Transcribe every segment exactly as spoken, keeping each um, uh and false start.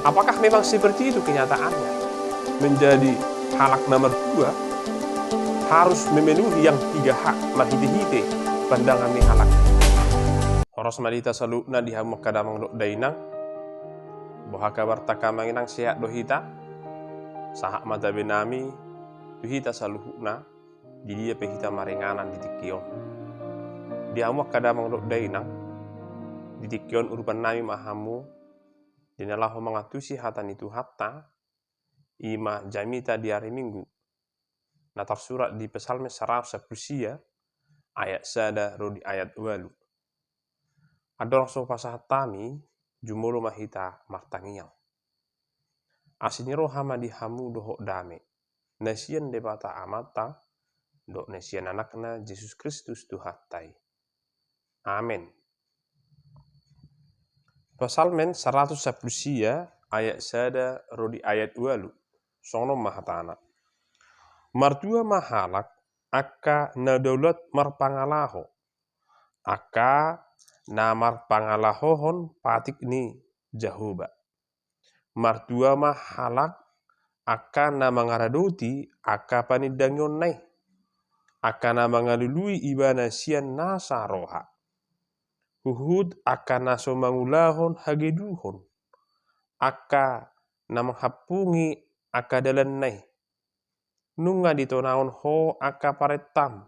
Apakah memang seperti itu kenyataannya? Menjadi halak na martua harus memenuhi yang tiga hak marhite-hite pandangan ni halak. Horas ma di hita saluhutna di hamu angka damang dohot dainang. Boha kabarta, amang inang, sehat do hita? Sahat ma tabe nami tu hita saluhutna, di dia pe hita maringanan di tingki on. Di hamu angka damang dohot dainang, di tingki on urupan nami ma hamu, di na laho mangantusi hata ni Tuhanta, i ma jamita di ari Minggu, na tarsurat di Psalmen saratus sampulu sia, ayat sada ro di ayat ualu. Andorang so hupasahat hami, jumolo ma hita martangiang. Asi ni roha ma di hamu dohot dame, na sian Debata Amanta, dohot na sian Anakna Jesus Kristus Tuhanta i. Amen. Psalmen saratus sampulu sia, ayat sada ro di ayat ualu. Songon on ma hatana. Martua ma halak angka na daulat marpangalaho, angka na marpangalahohon patik ni Jahowa. Martua ma halak angka na mangaradoti angka panindangionna i, angka na mangalului ibana sian nasa roha. Huhut angka na so mangulahon hageduhon, angka na manghampungi angka dalanna i. Nunga ditonahon Ho angka parentam,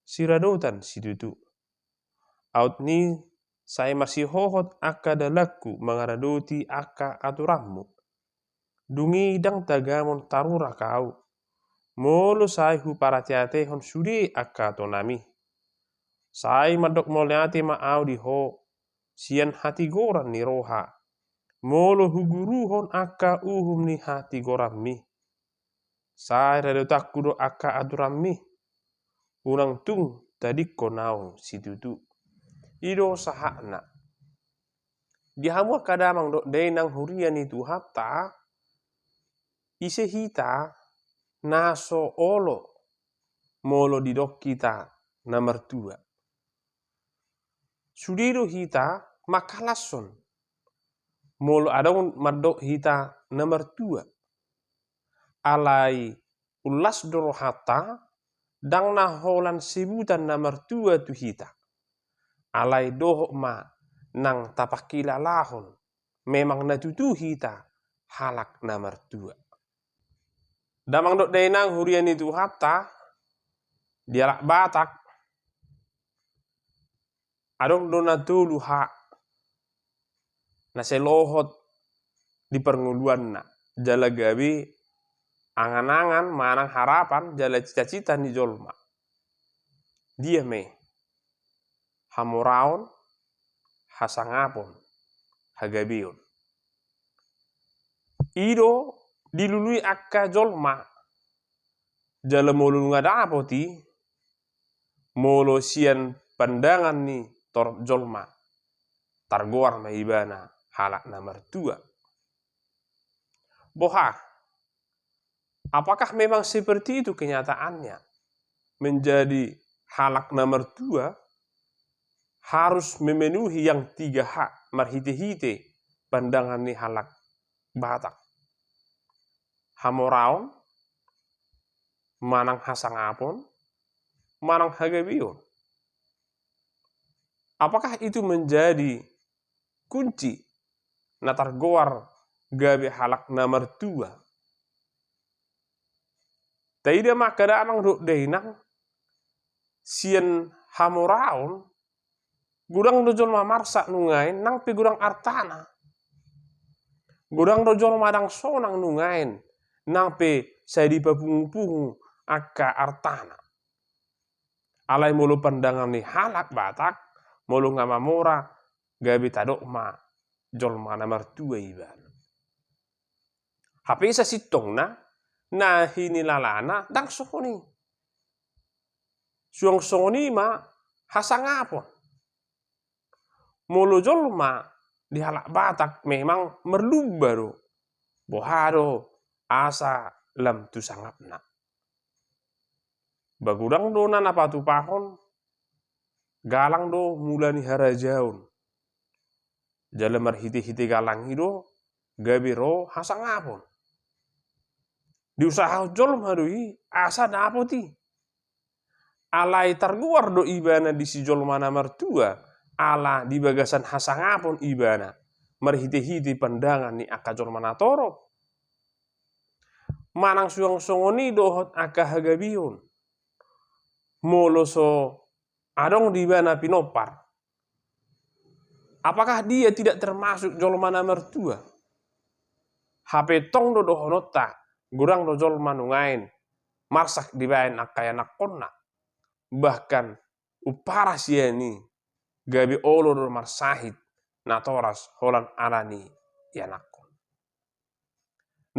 siradotan situtu. Aut ni sai marsihohot angka dalanku mangaradoti angka aturanmu. Dung i ndang tagamon tarurak ahu, molo sai huparateatehon sude angka tonami. Sai mandok mauliate ma ahu di Ho, sian hatigoran ni roha, molo huguruhon angka uhum ni hatigoranmi. Sai radotanku do angka aturanmi, unang tung tadingkon ahu situtu. I do sahatna. Di hamu angka damang dohot dainang huria ni Tuhanta, ise hita na so olo molo didok hita na martua? Sude do hita mangkalashon molo adong mandok hita na martua. Alai umlas do rohanta, ndang na holan sebutan na martua tu hita. Alai dohot ma nang tapangkilalahon, memang na tutu hita halak na martua. Damang dohot dainang huria ni Tuhanta, di halak Batak, adong do na tolu hak na sai lohot di parngoluanna, jala gabe angan-angan manang harapan jala cita-cita ni jolma. Dia ma i? Hamoraon, hasangapon, hagabeon. I do dilului angka jolma, jala molo nunga dapot i, molo sian pandangan ni torop jolma, targoar ma ibana halak na martua. Boha, apakah memang seperti itu kenyataannya? Menjadi halak na martua harus memenuhi yang tiga hak marhite-hite pandangan ni halak Batak. Hamoraon, manang hasangapon, manang hagabeon. Apakah itu menjadi kunci na targoar gabe halak na martua? Taida ma angka damang dohot dainang, sian hamoraon, godang do jolma marsak nuaeng nang pe godang artana. Godang do jolma ndang sonang nuaeng nang pe sai dipapungu-pungu angka artana. Alai molo pandangan ni halak Batak, molo nga mamora, gabe tadok ma jolma na martua ibana. Hape sasintongna, na hinilalana ndang songon i. Suang songon i ma hasangapon. Molo jolma di halak Batak memang marlumba do, boha do asa lam tu sangapna. Ba godang do na, na patupahon, galang do mula ni harajaon. Jala marhite-hite galang i do gabe ro hasangapon. Diusahahon jolma do i asa dapot i. Alai targoar do ibana di si jolma na martua, ala di bagasan hasangapon ibana, marhitehite pandangan ni angka jolma na torop. Manang suang songon i dohot angka hagabeon. Molo so adong di ibana pinompar, apakah dia tidak termasuk jolma na martua? Hape tong do dohononta, godang do jolma nuaeng marsak dibaen angka ianakkonna. Bahkan umpara sian i gabe olo do marsahit natoras holan ala ni ianakkon.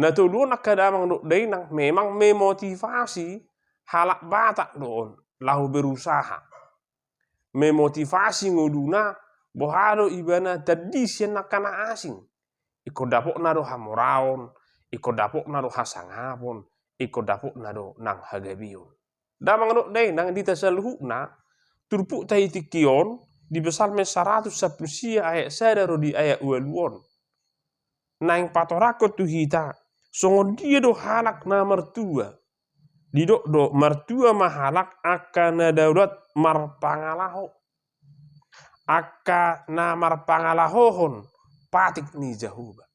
Na tolu on angka damang dohot dainang memang memotivasi halak Batak do on laho berusaha. Memotivasi ngoluna boha do ibana tandi sian angka na asing. Ingkon dapotna do hamoraon, ingkon dapotna do hasangapon, ingkon dapotna do nang hagabeon. Damang dohot dainang, di hita saluhutna, turpukta di tingki on, di Psalmen saratus sampulu sia ayat sada ro di ayat ualu on. Naeng patorangkon tu hita, songon dia do halak na martua. Didok do martua ma halak angka na daulat marpangalaho. Angka na marpangalahohon patik ni Jahowa.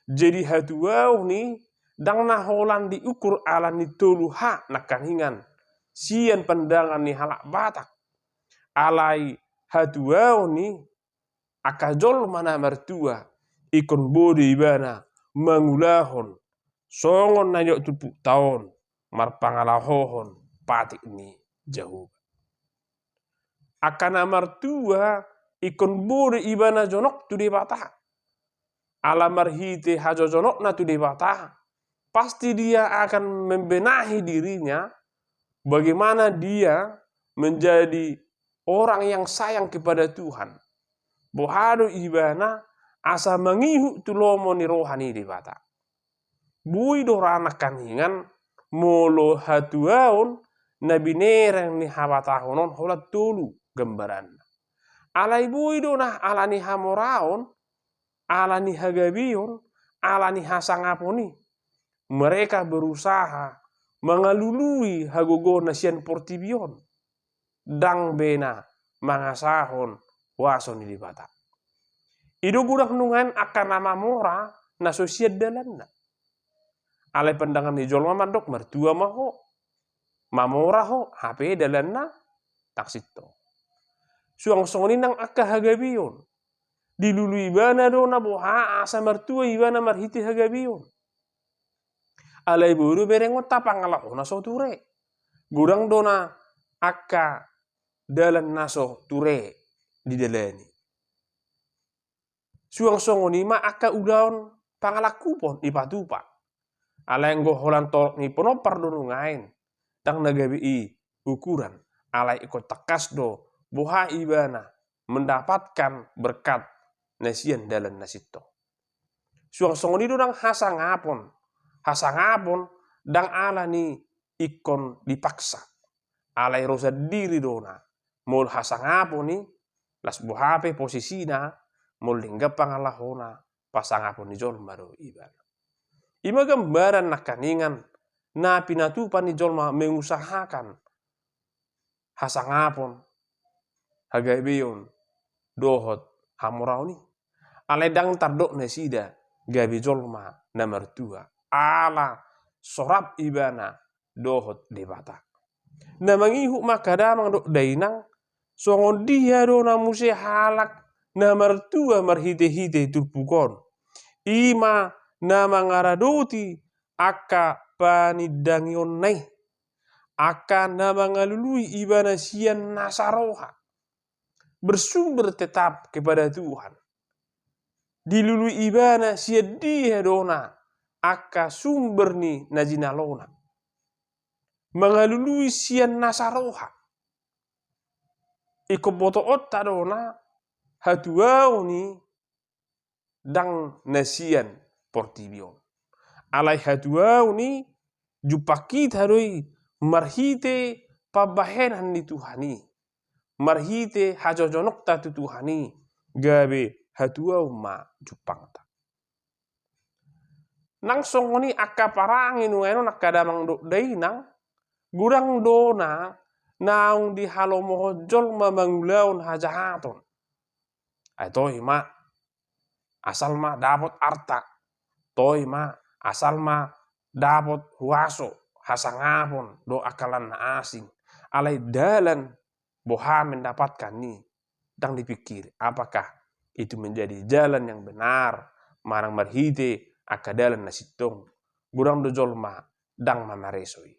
Jadi hatuaon i ndang na holan diukur ala ni tolu hal nangkaningan sian pandangan ni halak Batak. Alai hatuaon i angka jolma na martua ingkon boi do ibana mangulahon songon na nidok turpukta on marpangalahohon patik ni Jahowa. Angka na martua ingkon boi do ibana jonok tu Debata. Ala marhite hajojonokna tu Debata, pasti dia akan membenahi dirinya, bagaimana dia menjadi orang yang sayang kepada Tuhan. Boha do ibana asa mangihut tu lomo ni roha ni Debata. Boi do ra nangkaningan molo hatuaon na binereng ni habatahon on holan tolu gambaranna. Alai boi do na ala ni hamoraon, ala ni hagabeon, ala ni hasangapon i. Mereka berusaha mangalului hagogoon na sian portibi on. Ndang be na mangasahon huaso ni Debata. I do godang nuaeng angka na mamora na so sian dalanna. Alai pandangan ni jolma mandok martua ma ho. Mamora ho, hape dalanna ndang sintong. Suang songon i nang angka hagabeon. Dilului ibana do na boha asa martua ibana marhite hagabeon. Alai boi do berengonta pangalahona so ture. Godang do na angka dalan na so ture didalani. Suang songon i ma angka ulaon pangalangkupon dipatupa. Alai anggo holan torop ni pinompar do nuaeng, ndang na gabe i ukuran, alai ingkon tangkas do boha ibana mendapatkan berkat na sian dalan na sintong. Suang songon i do nang hasangapon. Hasangapon ndang ala ni ingkon dipaksa. Alai ro sandiri do na. Molo hasangapon i, las boha pe posisina, molo denggan pangalahona, pasangapon ni jolma do ibana. I ma gambaran nangkaningan na pinatupa ni jolma mengusahakan hasangapon, hagabeon, dohot hamoraon i. Alai ndang tardok nasida gabe jolma na martua. Ala so rap ibana dohot Debata. Na mangihut ma angka damang dohot dainang, songon dia do na muse halak na martua marhite-hite turpuk on. I ma na mangaradoti angka panindangionna i. Angka na mangalului ibana sian nasa roha. Bersumber tetap kepada Tuhan. Dilului ibana sian dia do na angka sumber ni na jinalona. Mangalului sian nasa roha. Ingkon botoonta do na hatuaon i ndang na sian portibi on. Alai hatuaon i jumpang hita do i marhite pambahenan ni Tuhan i. Marhite hajojonokta tu Tuhan i gabe hatuaon ma jumpangta. Nang songon i angka parange nuaeng on angka damang dohot dainang, godang do na naung dihalomohon jolma mangulahon hajahaton. Ai tohi ma, asal ma dapot arta, tohi ma, asal ma dapot huaso, hasangapon dohot angka lan na asing. Alai dalan boha mendapatkan i, ndang dipikiri apakah itu menjadi jalan yang benar manang marhite angka dalan na sintong. Godang do jolma ndang mamareso i.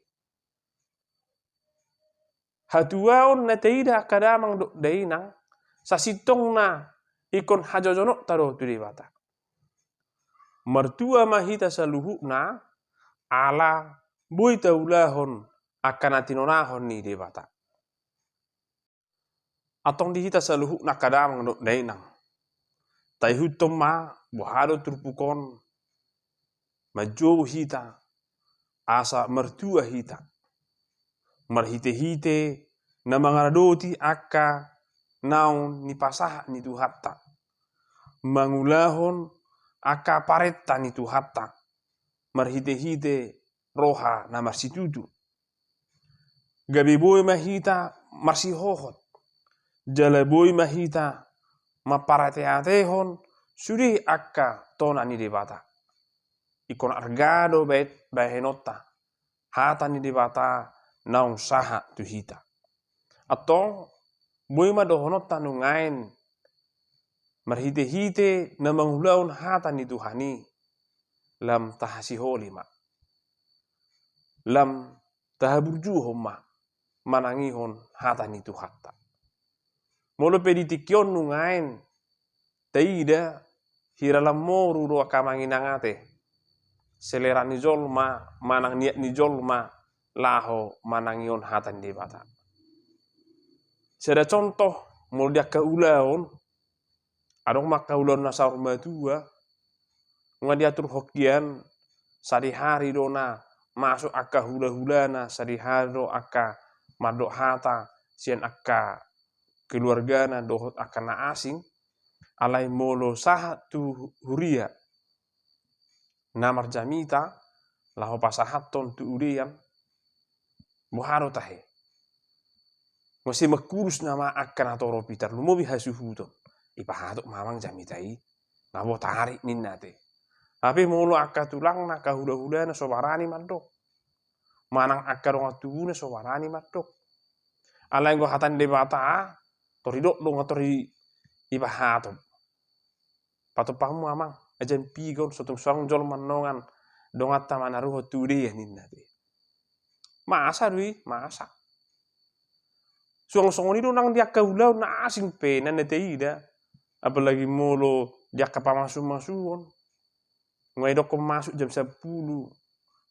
Hatuaon na taida angka damang dohot dainang, sasintongna ingkon hajojononta do tu Debata. Martua ma hita saluhutna, ala boi taulahon angka na tinonahon ni Debata. Antong di hita saluhutna angka damang dohot dainang, taihuthon ma boha do turpuk on manjou hita asa martua hita, marhitehite na mangaradoti angka naung nipasahat ni Tuhanta, mangulahon angka parenta ni Tuhanta, marhitehite roha na marsitutu. Gabe boi ma hita marsihohot, jala boi ma hita mamparateatehon sude angka tona ni Debata. Ingkon arga do baen, bahenonta hata ni Debata naung sahat tu hita. Antong, boi ma dohononta nuaeng marhitehite na mangulahon hata ni Tuhan i, lam tahasiholi ma, lam tahaburjuhon ma manangihon hata ni Tuhanta. Molo pe di tingki on nuaeng taida hira lam moru do angka amang inang ate, selera ni jolma manang niat ni jolma laho manangihon hata ni Debata. Sada contoh, molo di angka ulaon, adong ma angka ulaon na saur matua, nunga diaturhon hian, sadihari do na masuk angka hulahulana, sadihari do angka mandok hata sian angka keluargana dohot angka na asing. Alai molo sahat tu huria na marjamita laho pasahathon tu udean, boha do tahe? Muse mangkurus nama angka na torop i, tarlumobi hasuhuton. Ipahatop ma amang jamita i, nga boi tarik ninna ate. Hape molo angka tulangna, angka hulahulana so barani mandok, manang angka dongan tubuna so barani mandok. Alai anggo hata ni Debata, tor didok do nga tor i, ipahatop. Patompamu amang, ai jam piga on, so tung suang jolma annongan donganta manaruhon tu udean ninna ate. Masa do i, masa. Suang songon i do nang di angka ulaon na asing pe na taida, apalagi molo di angka pamasumasuon. Nga didokkon masuk jam sampulu,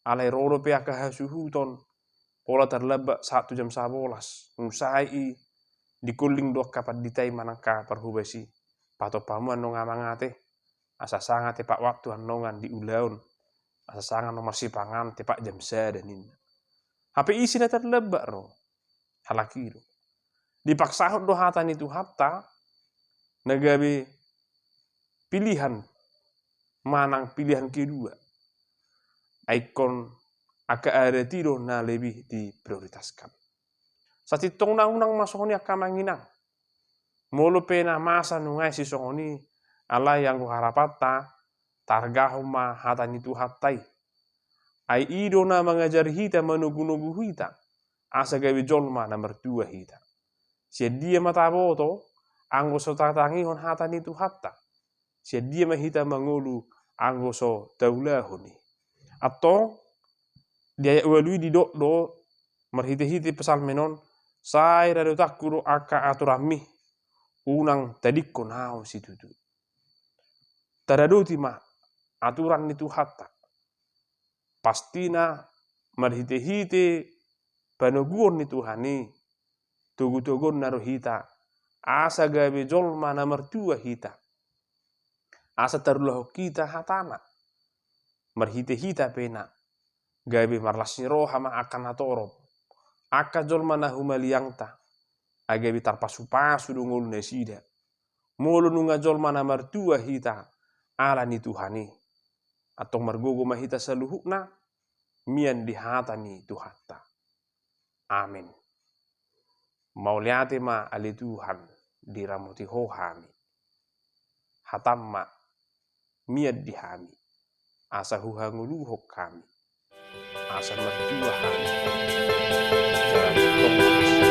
alai ro dope angka hasuhuton, pola tarlambat sahat tu jam sabolas, nunga sae i dikolling do angka pandita i manang angka parhobas i. Patompamu annon amang ate, asa sanga tepat waktu annongan di ulaon, asa sanga annon marsipanganon tepat jam sada ninna. Hape ise na tarlambat ro? Halak i do. Dipaksahon do hata ni Tuhanta na gabe pilihan manang pilihan kedua. Ai ingkon angka adat i do na lebih diprioritaskan. Sasintongna unang ma songon i angka amang inang. Molo pe na masa nuaeng sisongon i, alai anggo harapanta, targahon ma hata ni Tuhanta i. Ai i do na mangajari hita, manogunogu hita, asa gabe jolma na martua hita. Sian dia ma taboto anggo so tatangihon hata ni Tuhanta? Sian dia ma hita mangolu anggo so taulahon i? Antong, di ayat ualu i didok do marhitehite Psalmen on, sai radotanku do angka aturanmi, unang tadingkon ahu situtu. Taradoti ma aturan ni Tuhanta. Pastina marhitehite panoguon ni Tuhan i, togutoguonna do hita, asa gabe jolma na martua hita. Asa tarulahon hita hatana. Marhite hita pe na gabe marlas ni roha ma angka na torop, angka jolma na humaliangta, ai gabe tarpasupasu do ngolu nasida. Molo nunga jolma na martua hita ala ni Tuhan i, Antong margogo ma hita saluhutna, mian di hata ni Tuhanta. Amen. Mauliate ma ale Tuhan, diramoti Ho hami. Hatam ma mian di hami, asa huhangoluhon hami, asa martua hami. Jala tongtong